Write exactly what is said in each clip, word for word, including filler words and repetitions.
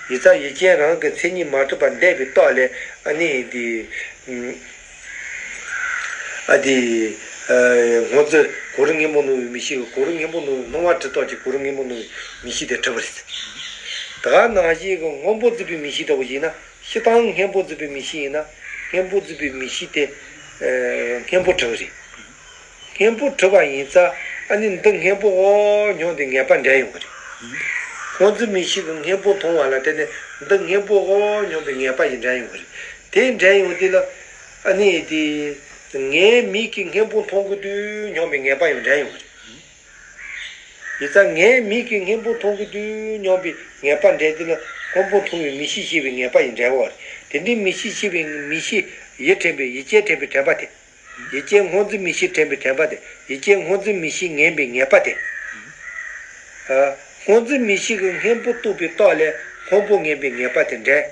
ཡིག་ཚང་ཡུལ་ཅན་རང་གི་མཚན་ཉིད་མ་གྲུབ་པར་འདས་པའི་རྟགས་ལས། ཨ་ནི་དེ། ཨ་དེ། སྔོ་འཛིན་གོ་རིམ་དངོས་པོ་སྣང་བའི་མིག་ཤེས་ཀྱིས་གོ་རིམ་དངོས་པོ་སྣང་བའི་སྣང་བ་གྲུབ་རྟགས་ཀྱིས་གོ་རིམ་དངོས་པོ་སྣང་བའི་མིག་ཤེས་དེ་གྲུབ་པ་རེད། ད་ག་ནང་བཞིན་གྱི་སྔོན་པོ་འཛིན་པའི་མིག་ཤེས་འདྲ་བོ་ཡིན་ན། སྤྱིར་བཏང་སྔོན་པོ་འཛིན་པའི་མིག་ཤེས་ཡིན་ན། སྔོན་པོ་འཛིན་པའི་མིག་ཤེས་དེ། སྔོན་པོ་གྲུབ་པ་རེད། སྔོན་པོ་གྲུབ་པ་ཡིན་ཙང་། ཨ་ནི་འདི་སྔོན་པོའོ་སྙམ་སྟེ་ངེས་པ་འདྲེན་ཡོང་གི་རེད། སྔོ་འཛིན་མིག་ཤེས་ཀྱིས་སྔོན་པོ་མཐོང་བ་ལ་བརྟེན་ནས། འདི་སྔོན་པོའོ་སྙམ་པའི་ངེས་པ་ཡིས་འདྲེན་ཡོང་གི་རེད། དེ་འདྲེན་ཡོང་དུས་ལ། ཨ་ནི་དེ། ངའི་མིག་གིས་སྔོན་པོ་མཐོང་གི་འདུག་སྙམ་པའི་ངེས་པ་ཡང་འདྲེན་ཡོང་གི་རེད། ཡིག་ཚང་ངའི་མིག་གིས་སྔོན་པོ་མཐོང་གི་འདུག་སྙམ་པའི་ངེས་པ་འདྲེན་དུས་ལ། སྔོན་པོ་མཐོང་བའི་མིག་ཤེས་སྐྱེ་བའི་ངེས་པ་ཡིས་འདྲེན་པ་རེད། དེ་འདྲའི་མིག་ཤེས་སྐྱེ་བའི་མིག་ཤེས་ཡིད་དྲན་པའི་ཡིད་ཅན་དྲན་པའི་དྲན་པ་དེ། ཡིད་ཅན་སྔོ་འཛིན་མིག་ཤེས་དྲན་པའི་དྲན་པ་དེ། ཡིད་ཅན་སྔོ་འཛིན་མིག་ཤེས་ངེས་པའི་ངེས་པ་དེ། ཨ། སྔོ་འཛིན་མིག་ཤེས་ཀྱིས་སྔོན་པོ་རྟོགས་པའི་རྟགས་ལས་སྔོན་པོ་ངེས་པའི་ངེས་པ་དེ་འདྲེན།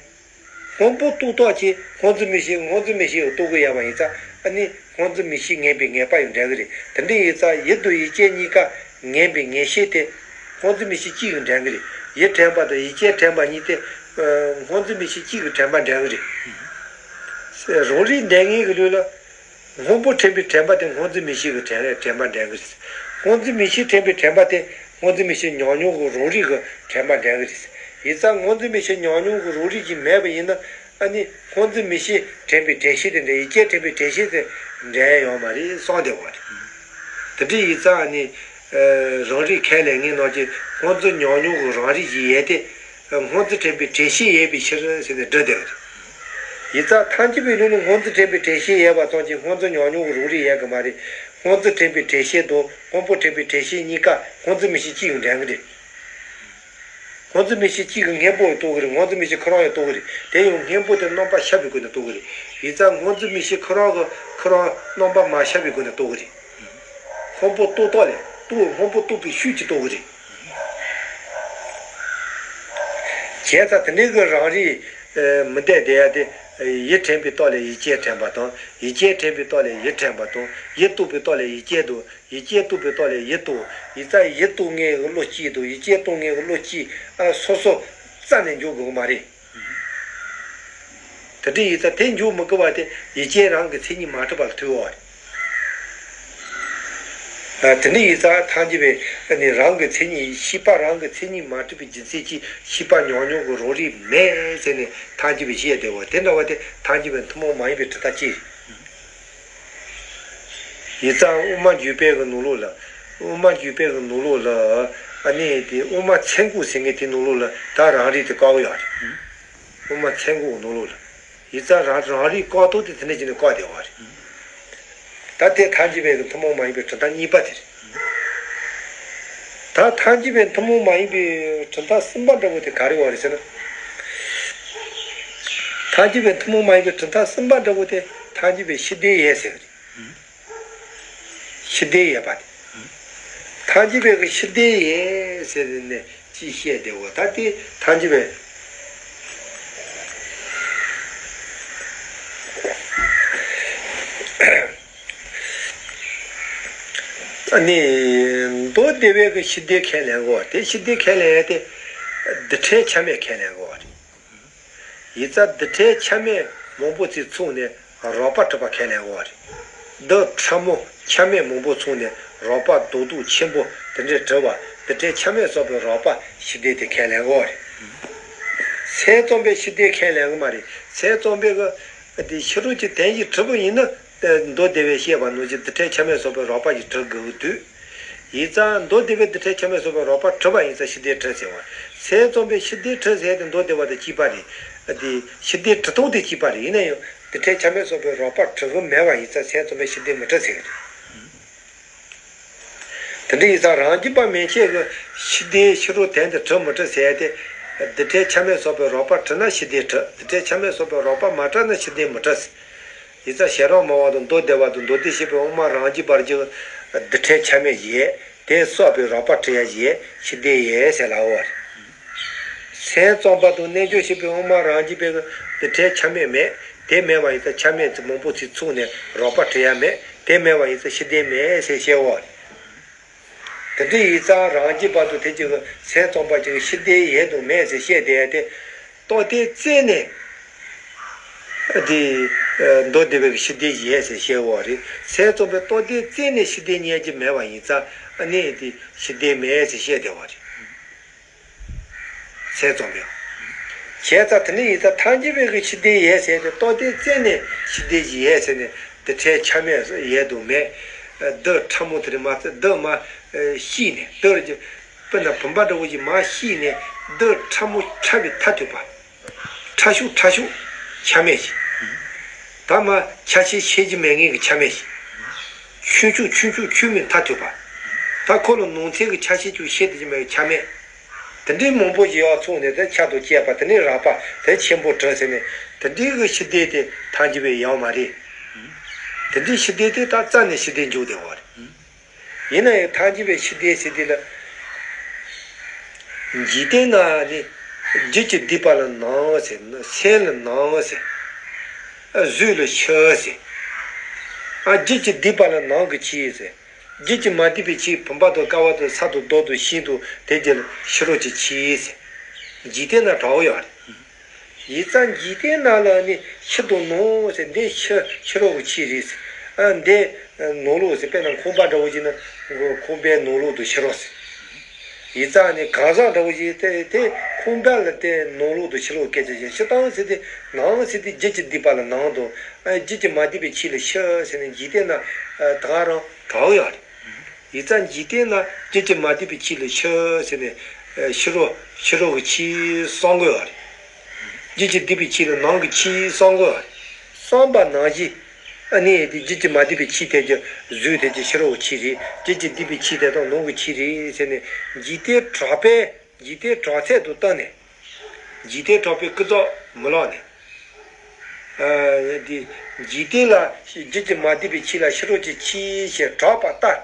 སྔོན་པོ་རྟོགས་རྟགས་ཀྱིས་སྔོ་འཛིན་མིག་ཤེས། སྔོ་འཛིན་མིག་ཤེས་ཀྱིས་རྟོགས་ཀྱི་ཡོད་པ་ཡིན་ཙང་། ཨ་ནི་སྔོ་འཛིན་མིག་ཤེས་ངེས་པའི་ངེས་པ་ཡང་འདྲེན་གྱི་རེད། དེ་འདྲ་ཡིན་ཙང་ཡིད་དང་ཡིད་ཅན་གཉིས་ཀ་ངེས་པའི་ངེས་ཤེས་དེ་སྔོ་འཛིན་མིག་ཤེས་གཅིག་གིས་འདྲེན་གྱི་རེད། ཡིད་དྲན་པ་དང་ཡིད་ཅན་དྲན་པ་གཉིས་དེ། ཨ། སྔོ་འཛིན་མིག་ཤེས་གཅིག་གི་དྲན་པ་འདྲེན་གྱི་རེད། རང་རིག་འདྲེན་ངེས་ཀྱི་ལུགས་ལ། སྔོན་པོ་དྲན་པའི་དྲན་པ་དེ་སྔོ་འཛིན་མིག་ཤེས་ཀྱི་དྲན་དྲན་པ་འདྲེན་གྱི་རེད། སྔོ་འཛིན་མིག་ཤེས་དྲན་པའི་དྲན་པ་དེ་སྔོ་འཛིན་མིག་ཤེས་ཉམས་མྱོང་གི་རང་རིག་གི་དྲན་པ་འདྲེན་གྱི་རེད། ཡིག་ཚང་སྔོ་འཛིན་མིག་ཤེས་ཉམས་མྱོང་གི་རང་རིག་ཅིག་མེད་པ་ཡིན་ན། ཨ་ནི་སྔོ་འཛིན་མིག་ཤེས་དྲན་པའི་དྲན་ཤེས་དེ་འདྲ། ཡིད་ཅན་དྲན་པའི་དྲན་ཤེས་དེ་འདྲ་ཡོད་མ་རེད་གསུངས་བསྡད་པ་རེད། དེ་འདྲའི་ཡིག་ཚང་ཨ་ནི། ཨ། རང་རིག་ཁས་ལེན་མཁན་རྣམས་ཀྱིས་སྔོ་འཛིན་ཉམས་མྱོང་གི་རང་རིག་ཅིག་ཡོད་དེ། སྔོ་འཛིན་དྲན་པའི་དྲན་ཤེས་ཡོད་པའི་ཕྱིར་ཟེར་ནས་འགྲེལ་བསྡད་པ་རེད། ཡིག་ཚང་ཐལ་འགྱུར་བའི་ལུགས་ནི། སྔོ་འཛིན་དྲན་པའི་དྲན་ཤེས་ཡོད་པ་ཙམ་གྱིས་སྔོ་འཛིན་ཉམས་མྱོང་གི་རང་རིག་ཡོད་ཀྱི་མ་རེད། སྔོ་འཛིན་དྲན་པའི་དྲན་ཤེས་དང་སྔོན་པོ་དྲན་པའི་དྲན་ཤེས་གཉིས་ཀ་སྔོ་འཛིན་མིག་ཤེས་གཅིག་གིས་འདྲེན་གྱི་རེད། སྔོ་འཛིན་མིག་ཤེས་གཅིག་གིས་སྔོན་པོ་ཡང་རྟོགས་ཀྱི་རེད། སྔོ་འཛིན་མིག་ཤེས་ཁོ་རང་ཡང་རྟོགས་ཀྱི་རེད། དེ་ཡང་སྔོན་པོ་དེ་རྣམ་པར་ཤར་བའི་སྒོ་ནས་རྟོགས་ཀྱི་རེད། ཡིག་ཚང་སྔོ་འཛིན་མིག་ཤེས་ཁོ་རང་གིས་ཁོ་རང་རྣམ་པར་མ་ཤར་བའི་སྒོ་ནས་རྟོགས་ཀྱི་རེད། སྔོན་པོ་རྟོགས་རྟགས་ལས། རྟོགས། སྔོན་པོ་རྟོགས་པའི་ཤུགས་ཀྱིས་རྟོགས་ཀྱི་རེད། བྱས་ཙང་དེ་འདྲའི་གི་རང་རིག་མི་འདྲ་བསྡད་ཡ་དེ། ཡིད་དྲན་པའི་རྟགས་ལས་ཡིད་ཅན་དྲན་པ་དང་། ཡིད་ཅན་དྲན་པའི་རྟགས་ལས་ཡིད་དྲན་པ་དང་། ཡིད་རྟོགས་པའི་རྟགས་ལས་ཡིད་ཅན་དང་། ཡིད་ཅན་རྟོགས་པའི་རྟགས་ལས་ཡིད་རྟོགས། ཡིག་ཚང་ཡིད་རྟོགས་མཁན་གྱི་བློ་གཅིག་དང་ཡིད་ཅན་རྟོགས་མཁན་གྱི་བློ་གཅིག། ཨ། སོ་སོ་རྩ་ནས་འཇོག་དགོས་ཀྱི་མ་རེད། དེ་འདྲའི་ཡིག་ཚང་དེ་འཇོག་མི་དགོས་པ་དེ་ཡིད་ཅན་རང་གི་མཚན་ཉིད་མ་གྲུབ་པ་ལ་ཐུག་ཡོད་རེད། ཨ། དེ་འདྲའི་ཡིག་ཚང་ཐལ་འགྱུར་བས་ནི་རང་གི་མཚན་ཉིད། ཤེས་པ་རང་གི་མཚན་ཉིད་མ་གྲུབ་པའི་རྒྱུ་མཚན་གྱིས་ཤེས་པ་ཉམས་མྱོང་གི་རང་རིག་མེད་ཟེར་ནས་ཐལ་འགྱུར་བས་བཤད་བསྡད་པ་དེ་འདྲ་བ་དེ་ཐལ་འགྱུར་བས་ཐུན་མོང་མ་ཡིན་པའི་གྲུབ་མཐའ་གཅིག་རེད། ཡིག་ཚང་དབུ་མ་འཇུག་པའི་གི་ནང་ལོགས་ལ། དབུ་མ་འཇུག་པའི་གི་ནང་ལོགས་ལ། ཨ་ནི་དེ་དབུ་མ་ཚད་འགོག་ཟེར་མཁན་དེ་ནང་ལོགས་ལ་ད་རང་རིག་དེ་བཀག་ཡོད་རེད། དབུ་མ་ཚད་འགོག་གི་ནང་ལོགས་ལ། ཡིག་ཚང་རང་རང་རིག་བཀག་ཐབས་དེ་དེ་འདྲ་བྱས་ནས་བཀག་བསྡད་པ་རེད། ད་དེ་ཐལ་འགྱུར་བས་གི་ཐུན་མོང་མ་ཡིན་པའི་གྲུབ་མཐའ་གཉིས་པ་དེ་རེད། ད་ཐལ་འགྱུར་བས་ཐུན་མོང་མ་ཡིན་པའི་གྲུབ་མཐའ་གསུམ་པ་འདྲ་བོ་དེ་ག་རེ་ཡོད་རེད་ཟེར་ན། ཐལ་འགྱུར་བས་ཐུན་མོང་མ་ཡིན་པའི་གྲུབ་མཐའ་གསུམ་པ་འདྲ་བོ་དེ་ཐལ་འགྱུར་བས་ཤེས་ལྡན་ཡོད་ཟེར་གི་རེད། ཤེས་ལྡན་ཡོད་པ་དེ། ཐལ་འགྱུར་བས་གི་ཤེས་ལྡན་ཡོད་ཟེར་ནས་ཅིག་བཤད་བསྡད་པ། ད་དེ་ཐལ་འགྱུར་བས། ཨ་ནི། མདོ་སྡེ་པའི་གི་ཤེས་ལྡན་ཁས་ལེན་དགོས་པ་དེ། ཤེས་ལྡན་ཁས་ལེན་ཡ་དེ། རྡུལ་ཕྲན་ཆ་མེད་ཁས་ལེན་དགོས་པ་རེད། ཡིག་ཚང་རྡུལ་ཕྲན་ཆ་མེད་མང་པོ་ཅིག་ཚུགས་ནས་རོགས་པ་གྲུབ་པ་ཁས་ལེན་དགོས་པ་རེད། རྡུལ་ཕྲ་མོ་ཆ་མེད་མང་པོ་ཚུགས་ནས་རོགས་པ་རྡོག་རྡོག་ཆེན་པོ་དེ་འདྲས་གྲུབ་པ། རྡུལ་ཕྲན་ཆ་མེད་སོགས་པའི་རོགས་པ་ཤེས་ལྡན་དེ་ཁས་ལེན་དགོས་པ་རེད། སེམས་ཙམ་པས་ཤེས་ལྡན་ཁས་ལེན་གི་མ་རེད། སེམས་ཙམ་པས་གི་དེ་ཕྱི་རོལ་གྱི་དོན་ཞིག་གྲུབ་པ་ཡིན་ན། མདོ་སྡེ་པས་བཤད་པ་ནང་བཞིན་རྡུལ་ཕྲན་ཆ་མེད་སོགས་པའི་རོགས་པ་ཞིག་གྲུབ་དགོས་ཀྱི་འདུག་ཡིག་ཚང་མདོ་སྡེ་པས་རྡུལ་ཕྲན་ཆ་མེད་སོགས་པའི་རོགས་པ་གྲུབ་པ་ཡིན་ཙང་ཤེས་ལྡན་གྲུབ་ཟེར་བ། སེམས་ཙམ་པས་ཤེས་ལྡན་གྲུབ་ཟེར་དེ་མདོ་སྡེ་པ་དང་གཅིག་པ་རེད། དེ་ཤེས་ལྡན་གྲུབ་སྟངས་དེ་གཅིག་པ་རེད། ཡིན་ན་ཡང་རྡུལ་ཕྲན་ཆ་མེད་སོགས་པའི་རོགས་པ་གྲུབ་ཀྱི་མེད་པ་ཡིན་ཙང་སེམས་ཙམ་པས་ཤེས་ལྡན་མི་གྲུབ་ཟེར་གྱི་རེད། དེ་འདྲ་ཡིན་ཙང་རང་རྒྱུད་པ་མན་ཆད་ཀྱི་ཤེས་ལྡན་ཕྱི་རོལ་དོན་དུ་གྲུབ་མི་གྲུབ་ཟེར་ཏེ། རྡུལ་ཕྲན་ཆ་མེད་སོགས་པའི་རོགས་པ་གྲུབ་ན་ཤེས་ལྡན་གྲུབ། རྡུལ་ཕྲན་ཆ་མེད་སོགས་པའི་རོགས་པ་མ་གྲུབ་ན་ཤེས་ལྡན་མི་གྲུབ་ཟེར། ཡིག་ཚང་ཤེས་རབ་སྨྲ་བ་དང་མདོ་སྡེ་པ་དང་མདོ་སྡེ་ཤེས་པའི་དབུ་མ་རང་རྒྱུད་པར་གྱུར་རྡུལ་ཕྲན་ཆ་མེད་ཡོད། དེ་སོགས་པའི་རོགས་པ་གྲུབ་ཡ་ཡོད། ཤེས་ལྡན་ཡོད་ཟེར་ལབ་པ་རེད། སེམས་ཙམ་པ་དང་རྣལ་འབྱོར་ཤེས་པའི་དབུ་མ་རང་རྒྱུད་པས་རྡུལ་ཕྲན་ཆ་མེད་མེད། དེ་མེད་པ་ཡིན་ཙང་ཆ་མེད་ཚིག་མང་པོ་ཅིག་ཚུགས་ནས་རོགས་པ་གྲུབ་ཡ་མེད། དེ་མེད་པ་ཡིན་ཙང་ཤེས་ལྡན་མེད་ཟེར་བཤད་པ་རེད། དེ་འདྲ་ཡིན་ཙང་རང་རྒྱུད་པ་དང་དེ་གཅིག་གི་སེམས་ཙམ་པ་གཅིག་གི་ཤེས་ལྡན་ཡོད་དང་མེད་ཟེར་བཤད་བསྡད་ཡ་དེ། རྟོགས་ལྡན་རྩད་ནས་དེ་མདོ་སྡེ་པའི་ཕྱི་ལྡན་ཡོད་ཟེར་བཤད་ཡོད་རེད། ཚད་རྩོམ་པས་རྟོགས་ལྡན་རྩད་ནས་ཕྱི་ལྡན་རྙེད་ཀྱི་མེད་པ་ཡིན་ཙང་ཨ་ནི་དེ་ཕྱི་ལྡན་མེད་ཟེར་བཤད་བསྡད་པ་རེད། ཚད་རྩོམ་པས། བྱས་ཙང་དེ་ནི་ཡིན་ཙང་ཐལ་འགྱུར་བའི་གི་ཕྱི་ལྡན་ཡོད་ཟེར་ཏེ་རྟོགས་ལྡན་རྩད་ནས་ཕྱི་ལྡན་ཞིག་ཡོད་ཟེར་ནས་དེ་འཕྲལ་ཆ་མེད་ཡོད་དུ་མེད། རྡུལ་ཕྲ་མོ་དེ་རེད་མ་ཚད་རྡུལ་མ་ཤེས་ནས་རྡུལ་གྱི་དཔེར་ན་བུམ་པ་འདྲ་བོ་ཞིག་མ་ཤེས་ནས་རྡུལ་ཕྲ་མོ་ཕྲ་བའི་མཐར་ཐུག་པ། ཕྲ་ཤོས་ཕྲ་ཤོས་ཆ་མེད་ཞིག་ད་མ་ཆ་ཤས་ཤེས་ཀྱི་མེད་ངེས་ཀྱི་ཆ་མེད་ཞིག་ཆུང་ཆུང་ཆུང་ཆུང་ཆུང་མིན་མཐར་ཐུག་པ། ད་ཁོ་ལ་ནང་ཚན་གྱི་ཆ་ཤས་ཅུང་ཤེས་ཏེ་ཀྱི་མེད་ཀྱི་ཆ་མེད། དེ་འདྲའི་མང་པོ་ཞིག་ཡར་ཚོགས་ནས་དེ་ཆ་དང་བཅས་པ་དེ་ནས་རགས་པ་དེ་ཆེན་པོ་གྲུབ་ཟེར་ནས་དེ་འདྲའི་གི་ཕྱི་ལྡན་དེ་ཐལ་འགྱུར་བའི་ཡང་མ་རེད། དེ་འདྲའི་ཕྱི་ལྡན་དེ་ད་རྩ་ནས་ཕྱི་ལྡན་འཇུག་བདེ་བ་རེད། ཡིན་ན་ཡང་ཐལ་འགྱུར་བའི་ཕྱི་ལྡན་ཟེར་དེ་ལ། འཇིག་རྟེན་ན་ནི་རྒྱུད་ཀྱི་སྡུད་པ་ལ་ནང་ཟེར་ན་སེམས་ལ་ནང་ཟེར། ཨ་གཟུགས་ལ་ཕྱི་ཟེར། ཨ་རྒྱུད་ཀྱི་སྡུད་པ་ལ་ནང་གི་ཕྱི་ཟེར། རྒྱུད་ཀྱི་མ་སྡུད་པའི་ཕྱི་བུམ་པ་དང་ཀ་བ་དང་ས་དང་རྡོ་དང་ཤིང་དང་དེ་རྒྱུད་ལ་ཕྱི་རོལ་གྱི་ཕྱི་ཟེར། འཇིག་རྟེན་ན་གྲགས་ཡོད་རེད། ཡིན་ཙང་འཇིག་རྟེན་ནང་ལ་ནི་ཕྱི་དང་ནང་ཟེར་འདི་ཕྱི་ཕྱི་རོལ་གྱི་ཕྱི་རེད་ཟེར། ཨ་འདི་ནང་ལོགས་ཟེར་དཔེར་ན་ཁང་པ་འདྲ་བོ་ཞིག་ན་ཁང་པའི་ནང་ལོགས་དང་ཕྱི་རོལ་ཟེར། ཡིན་ཙང་ནི་གང་ཟག་འདྲ་བོ་ཞིག་དེ་དེ་ཁང་པ་ལ་དེ་ནང་ལོགས་དང་ཕྱི་ལོགས་སྐད་ཆ་བཤད་ཕྱི་དང་ཟེར་དེ་ནང་ཟེར་དེ་རྒྱུད་ཀྱི་སྡུད་པ་ལ་ནང་དང་ཨ་རྒྱུད་ཀྱི་མ་སྡུད་པའི་ཕྱི་ལ་ཕྱི་ཟེར་ནས་འཇིག་རྟེན་ན་ཨ་ད་ག་རང་གྲགས་ཡོད་རེད། ཡིན་ཙང་འཇིག་རྟེན་ན་རྒྱུད་ཀྱི་མ་སྡུད་པའི་ཕྱི་ལ་ཕྱི་ཟེར་ནས་ཕྱི་རོལ་ཕྱི་རོལ་གྱི་ཕྱི་གསུང་གི་ཡོད་རེད། རྒྱུད་ཀྱི་སྡུད་པའི་ཕྱི་ལ་ནང་གི་ཕྱི་གསུང་གི་ཡོད་རེད། གསུངས་པ་ནང་བཞིན་ཨ་ནི་དེ་རྒྱུད་ཀྱི་མ་སྡུད་པའི་ཕྱི་དེ་ཀྱི་གཟུགས་དེ་ཀྱི་ཕྱི་རོལ་གྱི་ཕྱི་རེད། རྒྱུད་ཀྱི་སྡུད་པའི་ཕྱི་དེ་དག་ནང་གི་ཕྱི་རེད་ཟེར་ནས་འཇིག་རྟེན་གྲགས་པས་འཇིག་རྟེན་གྲགས་ཚད་དུ་བཏང་ནས་འཇིག་རྟེན་གྲགས་པའི་ཀུན་རྫོབ་མི་ལོག་ནས། ཨ་དེ་འཇིག་རྟེན་ལ་རྒྱུད་ཀྱི་མ་སྡུད་པའི་ཕྱི་ལ་ཕྱི་རོལ་གྱི་ཕྱི་ཞེས་གྲགས་པ་ལྟར།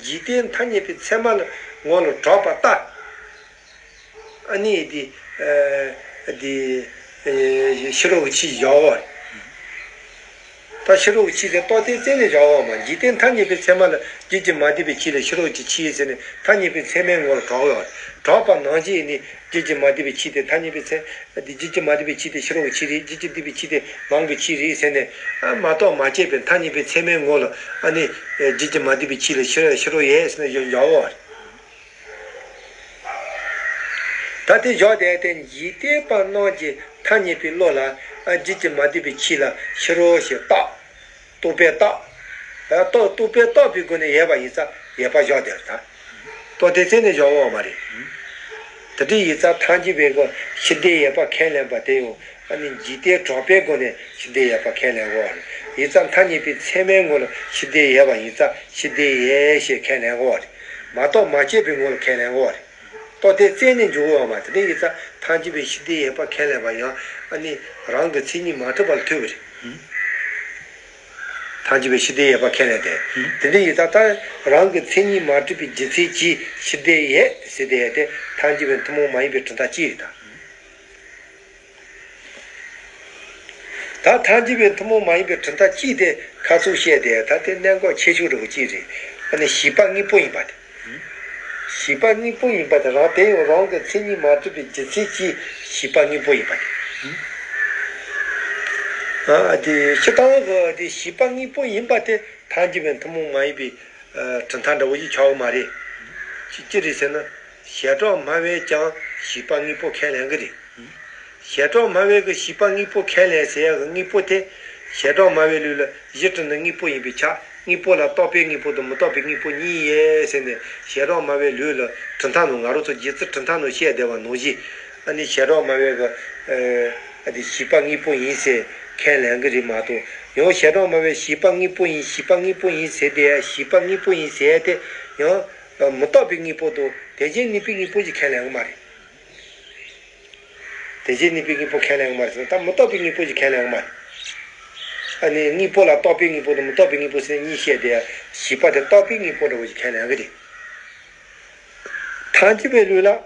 འཇིག་རྟེན་ཐ་སྙད་པའི་ཚད་མ་ལ་ངོ་ལ་གྲགས་པ་ལྟར། ཨ་ནི་དེ་དེ་ཕྱི་རོལ་གྱི་ཕྱི་བཞག་པ། ད་ཕྱི་རོལ་གྱི་ཕྱི་དེ་རྟོགས་ལྡན་རྩད་ནས་བཞག་པ་མ་འཇིག་རྟེན་ཐ་སྙད་པའི་ཚད་མ་ལ་རྒྱུད་ཀྱི་མ་སྡུད་པའི་ཕྱི་ལ་ཕྱི་རོལ་གྱི་ཕྱི་ཟེར་ནས་ཐ་སྙད་པའི་ཚད་མའི་ངོ་ལ་གྲགས་ཡོད། གྲགས་པ་ནང་བཞིན་ནི། རྒྱུད་ཀྱི་མ་སྡུད་པའི་ཕྱི་དེ་ཐ་སྙད་པའི་ཚད། རྒྱུད་ཀྱི་མ་སྡུད་པའི་ཕྱི་དེ་ཕྱི་རོལ་གྱི་ཕྱི་རེད། རྒྱུད་ཀྱི་སྡུད་པའི་ཕྱི་དེ་ནང་གི་ཕྱི་རེད་ཟེར་ནས། ཨ་མ་རྟོགས་མ་དཔྱད་པའི་ཐ་སྙད་པའི་ཚད་མའི་ངོ་ལ་ཨ་ནི། རྒྱུད་ཀྱི་མ་སྡུད་པའི་ཕྱི་ལ་ཕྱི་ཕྱི་རོལ་ཡོད་ཟེར་ནས་ཡོད་ཡོད་རེད། ད་དེ་བཞག་དེ་དེ་འཇིག་རྟེན་པ་རྣམས་ཀྱི་ཐ་སྙད་པའི་བློ་ལ་ཨ་རྒྱུད་ཀྱི་མ་སྡུད་པའི་ཕྱི་ལ་ཕྱི་རོལ་ཞེས་བཏགས། རྟོག་པས་བཏགས། རྟོག་རྟོག་པས་བཏགས་པའི་སྒོ་ནས་ཡོད་པ་ཡིན་ཙང་ཡོད་པ་བཞག་དེར་ད། རྟོགས་ལྡན་རྩད་ནས་བཞག་འོང་བ་མ་རེད། དེ་འདྲ་ཡིན་ཙང་ཐལ་འགྱུར་བའི་སྒོ་ཕྱི་བདེ་ཡོད་པ་ཁས་ལེན་པ་དེ་ཡང་ཨ་ནི་འཇིག་རྟེན་གྲགས་པའི་སྒོ་ནས་ཕྱི་བདེ་ཡོད་པ་ཁས་ལེན་དགོས་པ་རེད། ཡིན་ཙང་ཐ་སྙད་པའི་ཚད་མའི་ངོ་ལ་ཕྱི་བདེ་ཡོད་པ་ཡིན་ཙང་ཕྱི་བདེ་ཡོད་ཞེས་ཁས་ལེན་དགོས་པ་རེད། མ་རྟོགས་མ་དཔྱད་པའི་ངོ་ལ་ཁས་ལེན་དགོས་པ་རེད། རྟོགས་ལྡན་རྩད་ནས་འཇུག་འོང་བ་དེ་འདྲ་ཡིན་ཙང་ཐལ་འགྱུར་བའི་ཕྱི་བདེ་ཡོད་པ་ཁས་ལེན་པ་ཡང་ཨ་ནི་རང་གི་མཚན་ཉིད་མ་གྲུབ་པ་ལ་ཐུག་པ་རེད། ཐལ་འགྱུར་བའི་ཕྱི་བདེ་ཡོད་པ་ཁས་ལེན་ཏེ། དེ་འདྲ་ཡིན་ཙང་ད་རང་གི་མཚན་ཉིད་མ་གྲུབ་པའི་རྒྱུ་མཚན་གྱིས་ཕྱི་བདེ་ཡོད་ཟེར་དེ་ཡོད་དེ་ཐལ་འགྱུར་བའི་ཐུན་མོང་མ་ཡིན་པའི་གྲུབ་མཐའ་གཅིག་རེད་ད། ད་ཐལ་འགྱུར་བའི་ཐུན་མོང་མ་ཡིན་པའི་གྲུབ་མཐའ་གཅིག་དེ་ཁ་ཚུགས་བཤད་དེ་ད་དེ་གནད་འགག་ཆེ་ཤོས་རེད་པ་གཅིག་རེད། ཨ་ནི་བྱིས་པ་དངོས་པོ་ཡིན་པ་དེ། བྱིས་པ་དངོས་པོ་ཡིན་པ་དེ་རང་དེ་ཡང་རང་གི་མཚན་ཉིད་མ་གྲུབ་པའི་རྒྱུ་མཚན་གྱིས་བྱིས་པ་དངོས་པོ་ཡིན་པ་དེ། ཨ་དེ་སྤྱིར་བཏང་གི་དེ་བྱིས་པ་དངོས་པོ་ཡིན་པ་དེ་ཐལ་འགྱུར་བའི་ཐུན་མོང་མ་ཡིན་པའི་གྲུབ་མཐའ་འདྲ་བོ་ཞིག་ཆགས་ཀྱི་མ་རེད། ཅི་ཅི་རེད་ཟེར་ན། བྱེ་བྲག་སྨྲ་བས་ཀྱང་བྱིས་པ་དངོས་པོ་ཁས་ལེན་གྱི་རེད། བྱེ་བྲག་སྨྲ་བས་ཀྱི་བྱིས་པ་དངོས་པོ་ཁས་ལེན་ཟེར་ཡག་གི་དངོས་པོ་དེ། བྱེ་བྲག་སྨྲ་བའི་ལུགས་ལ་གཞི་གྲུབ་ནི་དངོས་པོ་ཡིན་པས་ཁྱབ། དངོས་པོ་ལ་རྟོག་པའི་དངོས་པོ་དང་མི་རྟོག་པའི་དངོས་པོ་གཉིས་ཡོད་ཟེར་ནས་བྱེ་བྲག་སྨྲ་བའི་ལུགས་ལ་གྲུབ་མཐའ་ནང་ང་རང་ཚོ་རྗེ་བཙུན་གྲུབ་མཐའ་ནང་བཤད་བསྡད་པ་ནང་བཞིན། ཨ་ནི་བྱེ་བྲག་སྨྲ་བས་ཀྱི། ཨ་དེ་བྱིས་པ་དངོས་པོ་ཡིན་ཟེར་ཁས་ལེན་གྱི་རེད་མ་གཏོགས། ཡང་བྱེ་བྲག་སྨྲ་བས་བྱིས་པ་དངོས་པོ་ཡིན་བྱིས་པ་དངོས་པོ་ཡིན་ཟེར་དེ་བྱིས་པ་དངོས་པོ་ཡིན་ཟེར་དེ་ཡང་མི་རྟོག་པའི་དངོས་པོ་དང་དེ་བཞིན་གནས་པའི་དངོས་པོ་ཞིག་ཁས་ལེན་གྱི་མ་རེད། དེ་བཞིན་གནས་པའི་དངོས་པོ་ཁས་ལེན་གྱི་མ་རེད་ཟེར་ན་ད་མི་རྟོག་པའི་དངོས་པོ་ཞིག་ཁས་ལེན་གྱི་མ་རེད། ཨ་ནི་དངོས་པོ་ལ་རྟོག་པའི་དངོས་པོ་དང་མི་རྟོག་པའི་དངོས་པོ་ཟེར་ནས་གཉིས་བཤད་དེ་བྱིས་པ་དེ་རྟོག་པའི་དངོས་པོ་འདྲ་བོ་ཞིག་ཁས་ལེན་གྱི་རེད། ཐལ་འགྱུར་བའི་ལུགས་ལ།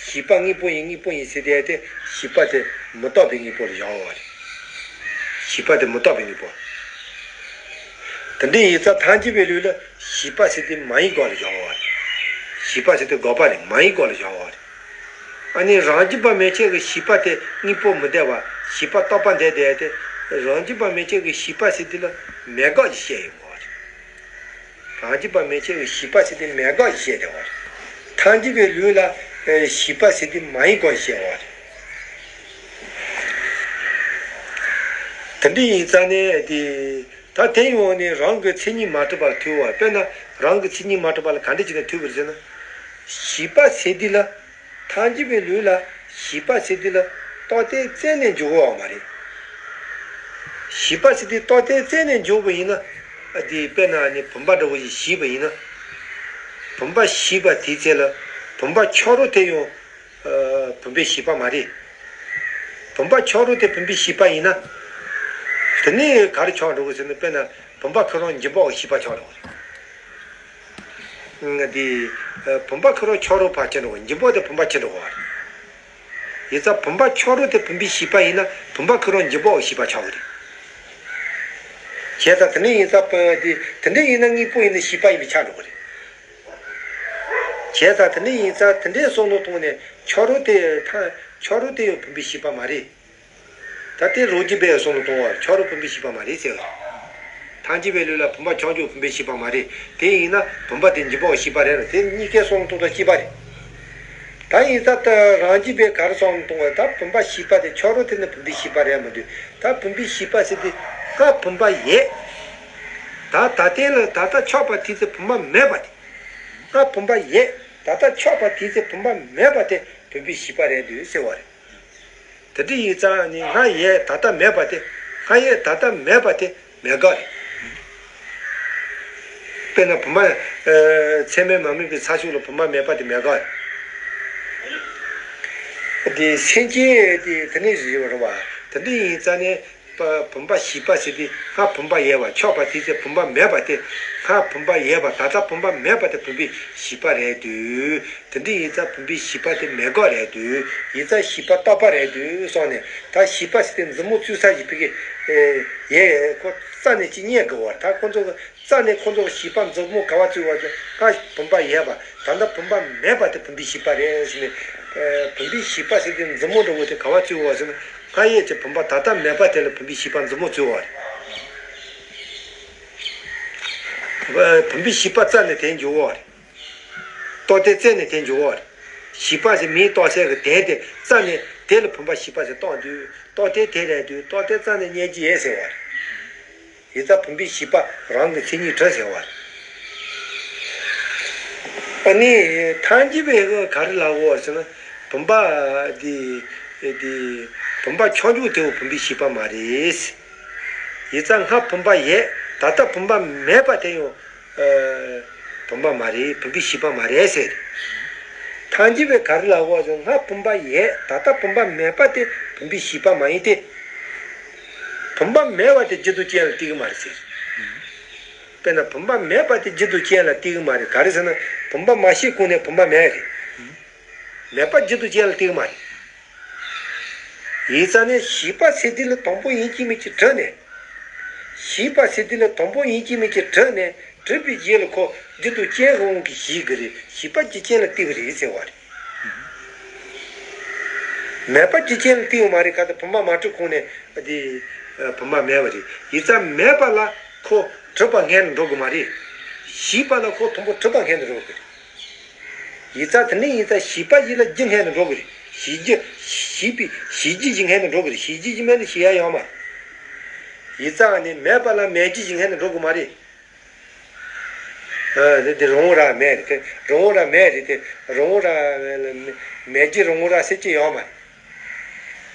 བྱིས་པ་དངོས་པོ་ཡིན་དངོས་པོ་ཡིན་ཟེར་དེ་ཡང་དེ་བྱིས་པ་དེ་མི་རྟོག་པའི་དངོས་པོ་ལ་བཞག་པ་རེད། བྱིས་པ་དེ་མི་རྟོག་པའི་དངོས་པོ། དེ་འདྲ་ཡིན་ཙང་ཐལ་འགྱུར་བའི་ལུགས་ལ་བྱིས་པ་ཟེར་དེ་མ་ཡིན་སྒོ་ལ་བཞག་པ་རེད། བྱིས་པ་ཟེར་དེ་འགོག་པ་རེད་མ་ཡིན་སྒོ་ལ་བཞག་པ་རེད། ཨ་ནི་རང་རྒྱུད་པ་མན་ཆད་ཀྱི་ཤེས་པ་དེ་དངོས་པོ་མི་འདོད་པ། ཤེས་པ་རྟག་པ་འདོད་བསྡད་དེ། རང་རྒྱུད་པ་མན་ཆད་ཀྱི་ཤེས་པ་ཟེར་དུས་ལ་མེད་དགག་ཅིག་བཤད་ཡོང་གི་ཡོད་རེད། རང་རྒྱུད་པ་མན་ཆད་ཀྱི་ཤེས་པ་ཟེར་དུས་མེད་དགག་ཅིག་བཤད་བསྡད་ཡོད་རེད། ཐལ་འགྱུར་བའི་ལུགས་ལ་ཨེ་ཤེས་པ་ཟེར་དུས་མ་ཡིན་དགག་བཤད་ཡོད་རེད། དེ་འདྲ་ཡིན་ཙང་ནས་དེ། ད་དེ་ཡང་ནི་རང་གི་མཚན་ཉིད་མ་གྲུབ་པར་ཐལ་བ། དཔེར་ན་རང་གི་མཚན་ཉིད་མ་གྲུབ་པ་ལ་ག་འདྲ་བྱས་ནས་ཐལ་བ་རེད་ཟེར་ན། ཤེས་པ་ཟེར་དུས་ལ། ཐལ་འགྱུར་བའི་ལུགས་ལ་ཤེས་པ་ཟེར་དུས་ལ་རྟག་སྟེ་བཙལ་ནས་འཇོག་དགོས་པ་མ་རེད། ཤེས་པ་ཟེར་དུས་རྟག་སྟེ་བཙལ་ནས་འཇོག་པ་ཡིན་ན། ཨ་དེ་དཔེར་ན་ནི་བུམ་པ་འདྲ་བོ་ཞིག་ཤེས་པ་ཡིན་ན། བུམ་པ་ཤེས་པ་དེའི་ཚེ་ལ་བུམ་པ་ཆགས་རོགས་དེ་ཡང་ཨ་བུམ་པའི་ཤེས་པ་མ་རེད། བུམ་པ་ཆགས་རོགས་དེ་བུམ་པའི་ཤེས་པ་ཡིན་ན། དེ་ནས་ག་རེ་ཆགས་འགྲོ་གི་ཟེར་ན། དཔེར་ན་བུམ་པ་ཁོ་རང་འཇིག་པའི་ཤེས་པ་ཆགས་འགྲོ་གི་རེད། འདི་བུམ་པ་ཁོ་རང་ཆགས་རོགས་ཕར་ཕྱིན་འགྲོ་གི། འཇིག་པ་དེ་བུམ་པ་ཕྱིན་འགྲོ་གི་རེད། ཡིན་ཙང་བུམ་པ་ཆགས་རོགས་དེ་བུམ་པའི་ཤེས་པ་ཡིན་ན་བུམ་པ་ཁོ་རང་འཇིག་པའི་ཤེས་པ་ཆགས་གི་རེད། བྱས་ཙང་དེ་འདྲ་ཡིན་ཙང་དེ་འདྲ་ཡིན་ན་དངོས་པོ་ཡིན་ན་ཤེས་པ་ཡིན་པས་ཆགས་འགྲོ་གི་རེད། བྱས་ཙང་དེ་འདྲ་ཡིན་ཙང་དེ་འདྲའི་བསམ་བློ་བཏང་ནས་ཆགས་རོགས་དེ་ཐལ་ཆགས་རོགས་དེ་ཡང་བུམ་པའི་ཤེས་པ་མ་རེད། ད་དེ་རང་རྒྱུད་པས་བསམ་བློ་གཏོང་བར་ཆགས་རོགས་བུམ་པའི་ཤེས་པ་མ་རེད་ཟེར་བ་རེད། ཐལ་འགྱུར་བའི་ལུགས་ལ་བུམ་པ་ཆགས་རྒྱུ་བུམ་པའི་ཤེས་པ་མ་རེད། དེ་ཡིན་ན་བུམ་པ་དེ་འཇིག་པའི་ཤེས་པ་རེད་ལ། དེ་གཉིས་ཀའི་བསམ་བློ་གཏོང་སྟངས་གཅིག་པ་རེད། ད་ཡིན་ཙང་ད་རང་རྒྱུད་པས་ག་རེ་བསམ་བློ་གཏོང་བ། ད་བུམ་པ་ཤེས་པ་དེ་ཆགས་རོགས་དེ་ནི་བུམ་པའི་ཤེས་པ་རེད་མི་འདུག་ད་བུམ་པའི་ཤེས་པ་ཟེར་དུས་སྔར་བུམ་པ་ཡོད། ད་ད་ལྟའི་ལ་ད་ལྟ་ཆགས་པ་དེའི་ཚེ་བུམ་པ་མེད་པ་དེ། སྔར་བུམ་པ་ཡོད། ད་ལྟ་ཆགས་པ་དེའི་ཚེ་བུམ་པ་མེད་པ་དེ་བུམ་པའི་ཤེས་པ་རེད་འདུག་ཟེར་བ་རེད། དེ་འདྲ་ཡིན་ཙང་ནི་སྔར་ཡོད་ད་ལྟ་མེད་པ་དེ། སྔར་ཡོད་ད་ལྟ་མེད་པ་དེ་མེད་དགག་རེད། དཔེར་ན་བུམ་པ་ཨ་ཚད་མས་མ་དམིགས་པའི་ཚ་ཤུགས་ལ་བུམ་པ་མེད་པ་དེ་མེད་དགག་རེད། དེ་སེམས་ཅན་དེ་དེ་ནས་རེད་བ། དེ་འདྲ་ཡིན་ཙང་ནས་བུམ་པ་ཤེས་པ་ཟེར་དུས་སྔར་བུམ་པ་ཡོད་པ་ཆགས་པ་དེའི་ཚེ་བུམ་པ་མེད་པ་དེ། སྔར་བུམ་པ་ཡོད་པ་ད་ལྟ་བུམ་པ་མེད་པ་དེ་བུམ་པའི་ཤེས་པ་རེད་འདུག་དེ་འདྲ་ཡིན་ཙང་བུམ་པའི་ཤེས་པ་དེ་མེད་དགག་རེད་འདུག་ཡིན་ཙང་ཤེས་པ་རྟག་པ་རེད་འདུག་སོང་ནས། ད་ཤེས་པ་ཟེར་དེ་མཛུབ་མོ་བཙུགས་ས་ཞིག་ཕ་གི་ཨེ་ཡས་ཁོ་རྩ་ནས་ཅི་རྙེད་དགོས་བར། ད་ཁོ་ཚོ་གི་རྩ་ནས་ཁོ་ཚོ་གི་ཤེས་པ་མཛུབ་མོ་ག་བ་བཙུགས་པ་ཚོ། ད་བུམ་པ་ཡོད་པ་ད་ལྟ་བུམ་པ་མེད་པ་དེ་བུམ་པའི་ཤེས་པ་རེད་ཟེར་ནས། ཨེ་བུམ་པའི་ཤེས་པ་ཟེར་དེ་མཛུབ་མོ་འདྲ་བོ་དེ་ག་བ་བཙུགས་པ་ཟེར་ན། སྔར་ཡོད་ཀྱི་བུམ་པ་ད་ལྟ་མེད་པ་དེ་ལ་བུམ་པའི་ཤེས་པ་མཛུབ་མོ་བཙུགས་པ་རེད། བུམ་པའི་ཤེས་པ་རྩ་ནས་དེ་འཇོག་པ་རེད། རྟག་སྟེ་བཙལ་ནས་དེ་འཇོག་པ་རེད། ཤེས་པ་ཟེར་མིང་བཏགས་ཚད་ཀྱི་དོན་དེ་རྩ་ནས་དེ་ལ་བུམ་པ་ཤེས་པ་ཟེར་བཏགས་འདུག་རྟག་སྟེ་དེ་རེད་འདུག་རྟག་སྟེ་རྩ་ནས་རྙེད་ཀྱི་ཡོད་ཟེར་བ་རེད། ཡིན་ཙང་བུམ་པའི་ཤེས་པ་རང་གི་མཚན་ཉིད་གྲུབ་ཟེར་བ་རེད། ཨ་ནི་ཐལ་འགྱུར་བས་ག་རེ་ལབ་དགོས་ཟེར་ན། བུམ་པ་འདི་འདི་བུམ་པ་ཆགས་རྒྱུ་དེ་བོ་བུམ་པའི་ཤེས་པ་མ་རེད། ཡིན་ཙང་སྔར་བུམ་པ་ཡོད་ད་ལྟ་བུམ་པ་མེད་པ་དེ་ཡང་ཨ་བུམ་པ་མ་རེད། བུམ་པའི་ཤེས་པ་མ་རེད་ཟེར། ཐལ་འགྱུར་བས་ག་རེ་ལབ་དགོས་ཟེར་ན། སྔར་བུམ་པ་ཡོད་ད་ལྟ་བུམ་པ་མེད་པ་དེ་བུམ་པའི་ཤེས་པ་མ་ཡིན་ཏེ། བུམ་པ་མེད་པ་དེ་རྒྱུ་དང་རྐྱེན་ལ་བརྟེན་གྱི་མ་རེད་ཟེར། དཔེར་ན་བུམ་པ་མེད་པ་དེ་རྒྱུ་དང་རྐྱེན་ལ་བརྟེན་གྱི་མ་རེད། ག་རེ་ཟེར་ན་བུམ་པ་མ་ཤེས་གོང་ནས་བུམ་པ་མེད་རེད། མེད་པ་རྒྱུ་དང་རྐྱེན་ལ་བརྟེན་གྱི་མ་རེད། ཡིན་ཙང་ནས་ཤེས་པ་ཟེར་དུས་ལ་དང་པོ་ཡིན་གཅིག་མིན་གཅིག་གྲུབ་ནས། ཤེས་པ་ཟེར་དུས་ལ་དང་པོ་ཡིན་གཅིག་མིན་གཅིག་གྲུབ་ནས། གྲུབ་པའི་རྗེས་ལ་ཁོ་རྒྱུ་དང་རྐྱེན་གྱི་དབང་གིས་ཤེས་ཀྱི་རེད། ཤེས་པ་རྒྱུ་རྐྱེན་ལ་བརྟེན་གྱི་རེད་ཟེར་བ་རེད། མེད་པ་རྒྱུ་རྐྱེན་ལ་བརྟེན་ཡོད་མ་རེད། ག་ད་བུམ་པ་མ་གྲུབ་གོང་ནས་དེ་བུམ་པ་མེད་པ་རེད། ཡིན་ཙང་མེད་པ་ལ་ཁོ་གྲུབ་པ་སྔོན་ནས་འགྲོ་གི་མ་རེད། ཤེས་པ་ལ་ཁོ་དང་པོ་གྲུབ་པ་སྔོན་ནས་འགྲོ་གི་རེད། ཡིན་ཙང་དེ་ནས་ཡིན་ཙང་ཤེས་པ་ཡིན་ལ་རྒྱུ་སྔོན་ནས་འགྲོ་གི་རེད། ཤེས་རྒྱུ་ཤེས་པའི་ཤེས་རྒྱུ་ཞིག་སྔོན་ནས་འགྲོ་གི་རེད། ཤེས་རྒྱུ་ཞིག་མེད་ན་ཤེས་ཡ་ཡོད་མ་རེད། ཡིན་ཙང་ནི་མེད་པ་ལ་མེད་རྒྱུ་ཞིག་སྔོན་ནས་འགྲོ་གི་མ་རེད། ཨ་དེ་དེ་རང་ར་མེད་རེད་དེ། རང་ར་མེད་རེད་དེ། རང་ར་མེད་རྒྱུ་རང་ར་ཟེར་གྱི་ཡོད་མ་རེད།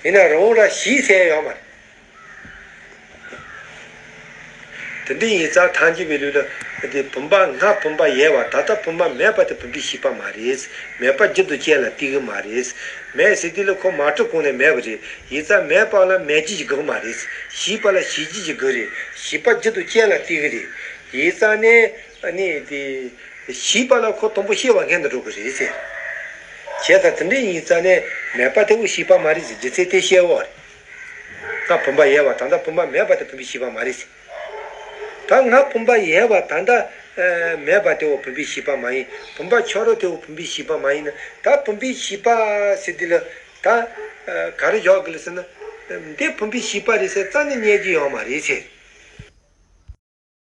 ཡིན་ན་རང་ར་ཞེས་ཟེར་ཡོད་མ་རེད། དེ་འདྲ་ཡིན་ཙང་ཐལ་འགྱུར་བའི་ལུགས་ལ་དེ་བུམ་པ་སྔར་བུམ་པ་ཡོད་པ་ད་ལྟ་བུམ་པ་མེད་པ་དེ་བུམ་པའི་ཤེས་པ་མ་རེད། མེད་པ་རྒྱུ་དང་རྐྱེན་ལ་བརྟེན་གྱི་མ་རེད། མེད་ཟེར་དུས་ལ་ཁོ་མ་གྲུབ་གོང་ནས་མེད་པ་རེད། ཡིན་ཙང་མེད་པ་ལ་མེད་རྒྱུ་ཞིག་དགོས་མ་རེད། ཤེས་པ་ལ་ཤེས་རྒྱུ་ཞིག་དགོས་རེད། ཤེས་པ་རྒྱུ་དང་རྐྱེན་ལ་བརྟེན་གྱི་རེད། ཡིན་ཙང་ནས་ཨ་ནི་དེ་ཤེས་པ་ལ་ཁོ་དང་པོ་ཤེས་པ་སྔོན་དུ་འགྲོ་གི་རེད་ཟེར། བྱས་ཙང་དེ་འདྲ་ཡིན་ཙང་ནས་མེད་པ་དེ་བོ་ཤེས་པ་མ་རེད་ཟེར། རྒྱུ་མཚན་དེ་བཤད་འོ་རེད། ད་བུམ་པ་ཡོད་པ་ད་ལྟ་བུམ་པ་མེད་པ་དེ་བུམ་པའི་ཤེས་པ་མ་རེད་ཟེར། ད་སྔར་བུམ་པ་ཡོད་པ་ད་ལྟ་ མེད་པ་དེ་བོ་བུམ་པའི་ཤེས་པ་མ་ཡིན། བུམ་པ་ཁྱོད་རང་དེ་བོ་བུམ་པའི་ཤེས་པ་མ་ཡིན་ན། ད་བུམ་པའི་ཤེས་པ་ཟེར་དུས་ལ་ད་ག་རེ་བཞག་གི་ལ་ཟེར་ན། འདི་བུམ་པའི་ཤེས་པ་རེད་ཟེར་རྩ་ནས་རྙེད་རྒྱུ་ཡོད་མ་རེད་ཟེར།